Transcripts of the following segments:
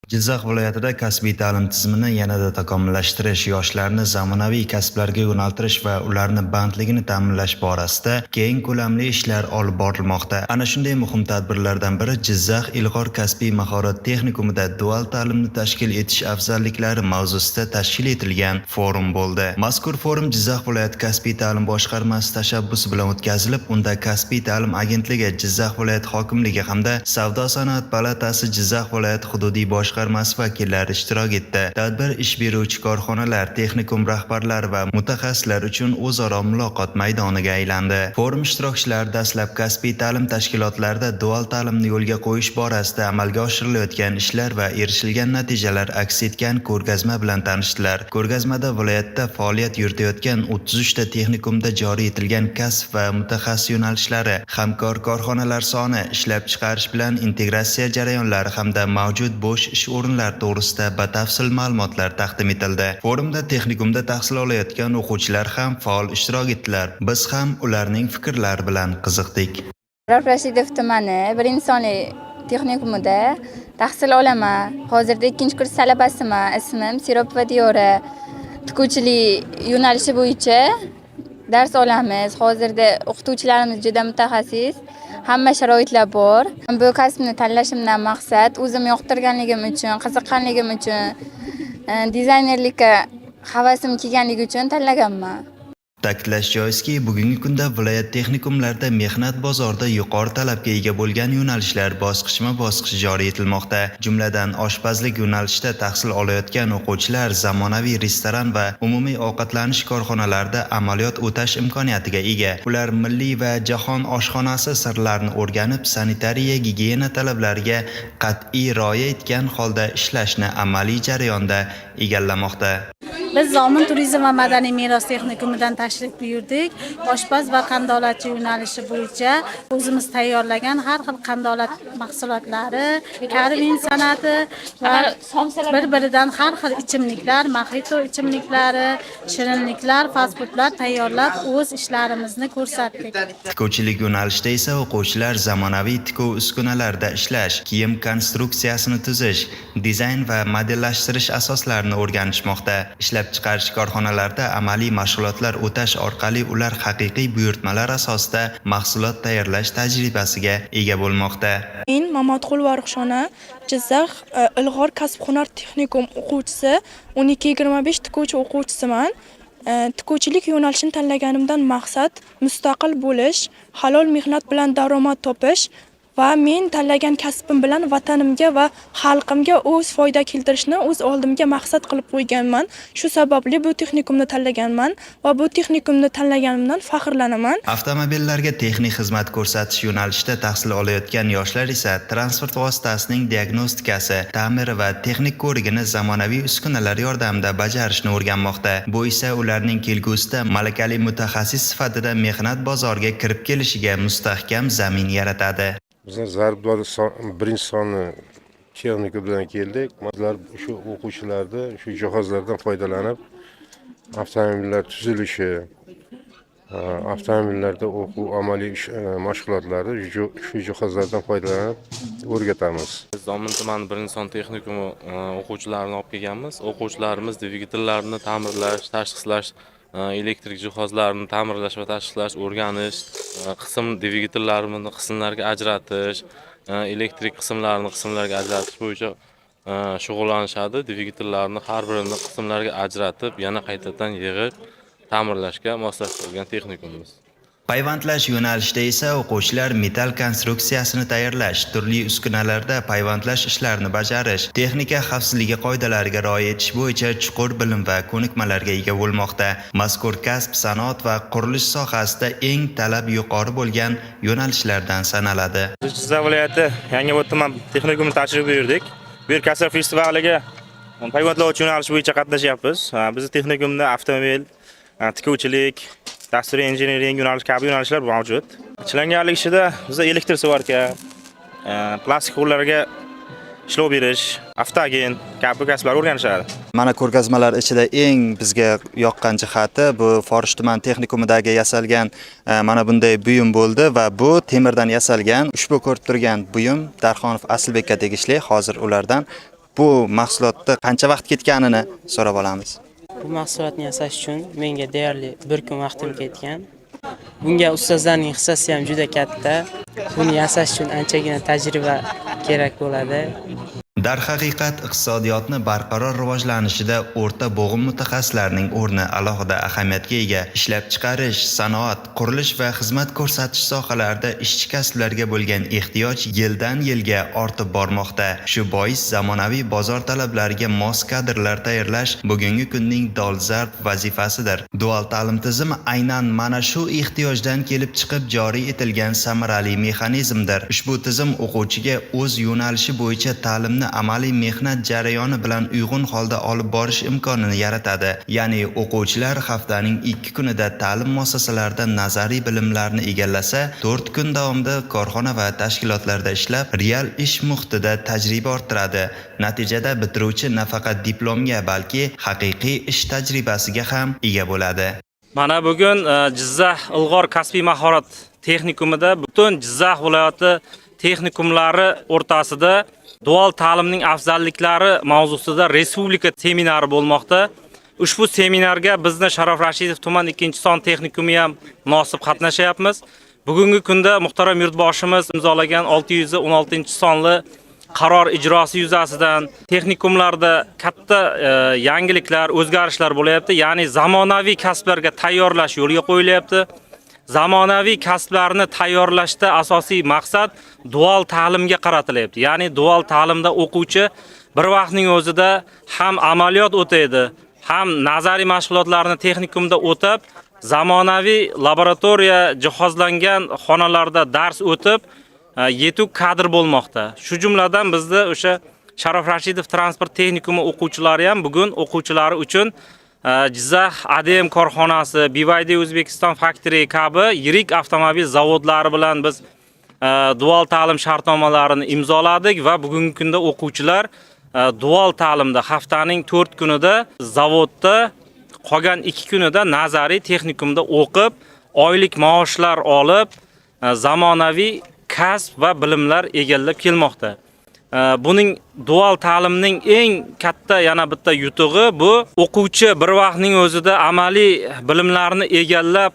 Jizzax viloyatida kasbiy ta'lim tizimini yanada takomillashtirish, yoshlarni zamonaviy kasblarga yo'naltirish va ularni bandligini ta'minlash borasida keng ko'lamli ishlar olib borilmoqda. Ana shunday muhim tadbirlardan biri Jizzax Ilg'or kasbiy mahorat texnikumida dual ta'limni tashkil etish afzalliklari mavzusida tashkil etilgan forum bo'ldi. Mazkur forum Jizzax viloyati kasbiy ta'lim boshqarmasi tashabbusi bilan o'tkazilib, unda Kasbiy ta'lim agentligi, Jizzax viloyati hokimligi hamda Savdo sanoat palatasi Jizzax viloyati hududiy boshqarmasi vakillari ishtirok etdi. Tadbir ish beruvchi korxonalar, texnikum rahbarlari va mutaxassislar uchun o'zaro muloqot maydoniga aylandi. Forum ishtirokchilari dastlab kasbiy ta'lim tashkilotlarida dual ta'limni yo'lga qo'yish borasida amalga oshirilayotgan ishlar va erishilgan natijalar aks etgan ko'rgazma bilan tanishdilar. Ko'rgazmada viloyatda faoliyat yuritayotgan 33 ta texnikumda joriy etilgan kasb va mutaxassis yo'nalishlari, hamkor korxonalar soni, ishlab chiqarish bilan integratsiya jarayonlari hamda mavjud bo'sh ish o'rinlari to'g'risida batafsil ma'lumotlar taqdim etildi. Forumda texnikumda tahsil olayotgan o'quvchilar ham faol ishtirok etdilar. Biz ham ularning fikrlari bilan qiziqdik. Rashidov tumani birinchi sonli texnikumida tahsil olaman. Hozirda ikkinchi kurs talabasiman. Ismim Seropova Diyora. Tikuvchilik yo'nalishi bo'yicha dars olamiz. Hozirda o'qituvchilarimiz juda mutaxassis. Hamma sharoitlar bor. Bu kasbni tanlashimdan maqsad o'zim yoqtirganligim uchun, qiziqqanligim uchun, dizaynerlikka havasim kelganligi uchun tanlaganman. Ta'kidlash joizki, bugungi kunda viloyat texnikumlarida mehnat bozorida yuqori talabga ega bo'lgan yo'nalishlar bosqichma-bosqich joriy etilmoqda. Jumladan, oshpazlik yo'nalishida tahsil olayotgan o'quvchilar zamonaviy restoran va umumiy ovqatlanish korxonalarida amaliyot o'tash imkoniyatiga ega. Ular milliy va jahon oshxonasi sirlarini o'rganib, sanitariya gigiyena talablariga qat'iy rioya etgan holda ishlashni amaliy jarayonda egallamoqda. Biz Zomin turizm va madaniy meros texnikumidan tashrif buyurdik. Oshpaz va qandolatchi yo'nalishi bo'yicha o'zimiz tayyorlagan har xil qandolat mahsulotlari, karvin san'ati va bir-biridan har xil ichimliklar, maxito ichimliklari, shirinliklar, fast foodlar tayyorlab o'z ishlarimizni ko'rsatdik. Tikuvchilik yo'nalishida esa o'quvchilar zamonaviy tikuv uskunalarida ishlash, kiyim konstruksiyasini tuzish, dizayn va modellashtirish asoslarini o'rganishmoqda. Ishlab chiqarish korxonalarida amaliy mashg'ulotlar o'tash orqali ular haqiqiy buyurtmalar asosida mahsulot tayyorlash tajribasiga ega bo'lmoqda. Men Mamatqulova Ruxshona, Jizzax Ilg'or kasb hunar texnikum o'quvchisi, 12-25 tikuvchi o'quvchisiman. Tikuvchilik yo'nalishini tanlaganimdan maqsad mustaqil bo'lish, halol mehnat bilan daromad topish va men tanlagan kasbim bilan vatanimga va xalqimga o'z foyda keltirishni o'z oldimga maqsad qilib qo'yganman. Shu sababli bu texnikumni tanlaganman va bu texnikumni tanlaganimdan faxrlanaman. Avtomobillarga texnik xizmat ko'rsatish yo'nalishida tahsil olayotgan yoshlar esa transport vositasining diagnostikasi, ta'miri va texnik ko'rigini zamonaviy uskunalar yordamida bajarishni o'rganmoqda. Bu esa ularning kelgusida malakali mutaxassis sifatida mehnat bozoriga kirib kelishiga mustahkam zamin yaratadi. Bizlar Zarbdor birinchi sonli texnika bilan keldik. Bizlar shu o'quvchilarni shu jihozlardan foydalanib avtomobillar tuzilishi, avtomobillarda o'quv amaliy mashg'ulotlari shu jihozlardan foydalanib o'rgatamiz. Biz Zomin tumani birinchi son texnikumi o'quvchilarini olib kelganmiz. O'quvchilarimiz dvigatellarni ta'mirlash, tashxislash, elektrik jihozlarni ta'mirlash va tashxislash, o'rganish, qism dvigatellarini qismlarga ajratish, elektrik qismlarini qismlarga ajratish bo'yicha shug'ullanishadi. Dvigatellarni har birini qismlarga ajratib, yana qaytadan yig'ib ta'mirlashga moslashtirilgan texnikumimiz. Payvandlash yo'nalishida esa o'quvchilar metall konstruksiyasini tayyorlash, turli uskunalarda payvandlash ishlarini bajarish, texnika xavfsizligi qoidalariga rioya etish bo'yicha chuqur bilim va ko'nikmalarga ega bo'lmoqda. Mazkur kasb sanoat va qurilish sohasida eng talab yuqori bo'lgan yo'nalishlardan sanaladi. Biz Jizzax viloyati Yangiobod tuman texnikumini tashrif buyurdik. Bu yer kasb festivaliga payvandlovchi yo'nalish bo'yicha qatnashyapmiz. Bizni texnikumda avtomobil, tikuvchilik, dasturiy injiniring yo'nalish kabi yo'nalishlar mavjud. Chilangarlik ishida bizda elektr svarka, plastik quvurlarga ishlov berish, avtoagent kabi kasblar o'rganishadi. Mana, ko'rgazmalar ichida eng bizga yoqqan jihati bu Forish tuman texnikumidagi yasalgan mana bunday buyum bo'ldi va bu temirdan yasalgan. Ushbu ko'rib turgan buyum Darxonov Asilbekka tegishli. Hozir ulardan Bu mahsulotda qancha vaqt ketganini so'rab olamiz. Bu mahsulotni yasash uchun menga deyarli bir kun vaqtim ketgan. Bunga ustozlarning hissasi ham juda katta. Buni yasash uchun anchagina tajriba kerak bo'ladi. Darhaqiqat, iqtisodiyotni barqaror rivojlanishida o'rta bo'g'im mutaxassislarining o'rni alohida ahamiyatga ega. Ishlab chiqarish, sanoat, qurilish va xizmat ko'rsatish sohalarida ishchi kasblarga bo'lgan ehtiyoj yildan yilga ortib bormoqda. Shu bois zamonaviy bozor talablariga mos kadrlar tayyorlash bugungi kunning dolzarb vazifasidir. Dual ta'lim tizimi aynan mana shu ehtiyojdan kelib chiqib joriy etilgan samarali mexanizmdir. Ushbu tizim o'quvchiga o'z yo'nalishi bo'yicha ta'limni amaliy mehnat jarayoni bilan uyg'un holda olib borish imkonini yaratadi. Ya'ni o'quvchilar haftaning 2 kunida ta'lim muassasalarida nazariy bilimlarni egallasa, 4 kun davomida korxona va tashkilotlarda ishlab, real ish muhitida tajriba orttiradi. Natijada bitiruvchi nafaqat diplomga, balki haqiqiy ish tajribasiga ham ega bo'ladi. Mana bugun Jizzax Ilg'or kasbiy mahorat texnikumida butun Jizzax viloyati texnikumlari o'rtasida dual ta'limning afzalliklari mavzusida respublika seminari bo'lmoqda. Ushbu seminarga bizni Sharof Rashidov tuman 2-son texnikumi ham munosib qatnashyapmiz. Bugungi kunda muhtaram yurtboshimiz imzolagan 616-sonli qaror ijrosi yuzasidan texnikumlarda katta yangiliklar, o'zgarishlar bo'lyapti. Ya'ni zamonaviy kasblarga tayyorlash yo'lga qo'yilyapti. Zamonaviy kasblarni tayyorlashda asosiy maqsad dual ta'limga qaratilyapti. Ya'ni dual ta'limda o'quvchi bir vaqtning o'zida ham amaliyot o'taydi, ham nazariy mashg'ulotlarni texnikumda o'tib, zamonaviy laboratoriya jihozlangan xonalarda dars o'tib, yetuk kadr bo'lmoqda. Shu jumladan bizda o'sha Sharof Rashidov transport texnikumi o'quvchilari ham bugun o'quvchilari uchun Jizzax ADM korxonasi, BYD O'zbekiston Factory kabi yirik avtomobil zavodlari bilan biz dual ta'lim shartnomalarini imzoladik va bugungi kunda o'quvchilar dual ta'limda haftaning 4 kunida zavodda, qolgan 2 kunida nazariy texnikumda o'qib, oylik maoshlar olib, zamonaviy kasb va bilimlar egallab kelmoqda. Buning dual ta'limning eng katta yana bitta yutug'i bu o'quvchi bir vaqtning o'zida amaliy bilimlarni egallab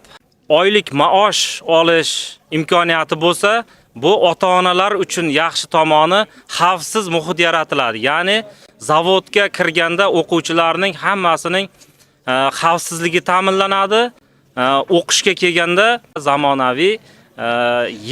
oylik maosh olish imkoniyati bo'lsa, bu ota-onalar uchun yaxshi tomoni xavfsiz muhit yaratiladi. Ya'ni zavodga kirganda o'quvchilarning hammasining xavfsizligi ta'minlanadi. O'qishga kelganda zamonaviy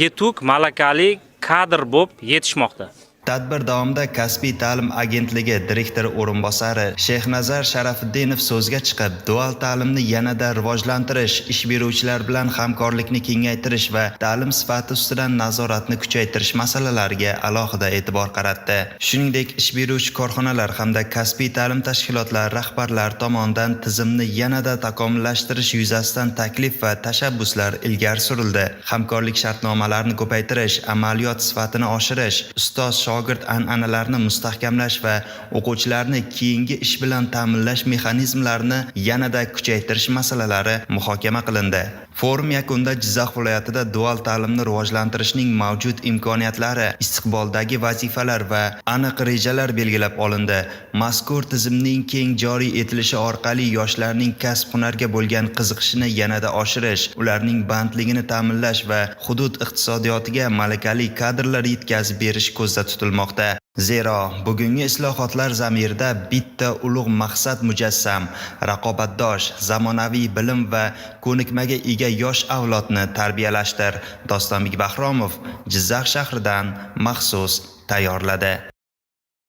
yetuk malakali kadr bo'lib yetishmoqda. Tadbir davomida Kasbiy ta'lim agentligi direktori o'rinbosari Sheyxnazar Sharafiddinov so'zga chiqib, dual ta'limni yanada rivojlantirish, ish beruvchilar bilan hamkorlikni kengaytirish va ta'lim sifati ustidan nazoratni kuchaytirish masalalariga alohida e'tibor qaratdi. Shuningdek, ish beruvchi korxonalar hamda kasbiy ta'lim tashkilotlari rahbarlari tomonidan tizimni yanada takomillashtirish yuzasidan taklif va tashabbuslar ilgari surildi. Hamkorlik shartnomalarini ko'paytirish, amaliyot sifatini oshirish, ustoz shogird an'analarini mustahkamlash va o'quvchilarni keyingi ish bilan ta'minlash mexanizmlarini yanada kuchaytirish masalalari muhokama qilindi. Forum yakunida Jizzax viloyatida dual ta'limni rivojlantirishning mavjud imkoniyatlari, istiqboldagi vazifalar va aniq rejalar belgilab olindi. Mazkur tizimning keng joriy etilishi orqali yoshlarning kasb-hunarga bo'lgan qiziqishini yanada oshirish, ularning bandligini ta'minlash va hudud iqtisodiyotiga malakali kadrlar yetkazib berish ko'zda tutilmoqda. Zero bugungi islohotlar zamirida bitta ulug' maqsad mujassam: raqobatdosh, zamonaviy bilim va ko'nikmaga ega yosh avlodni tarbiyalashdir. Dostonbek Bahromov Jizzax shahridan maxsus tayyorladi.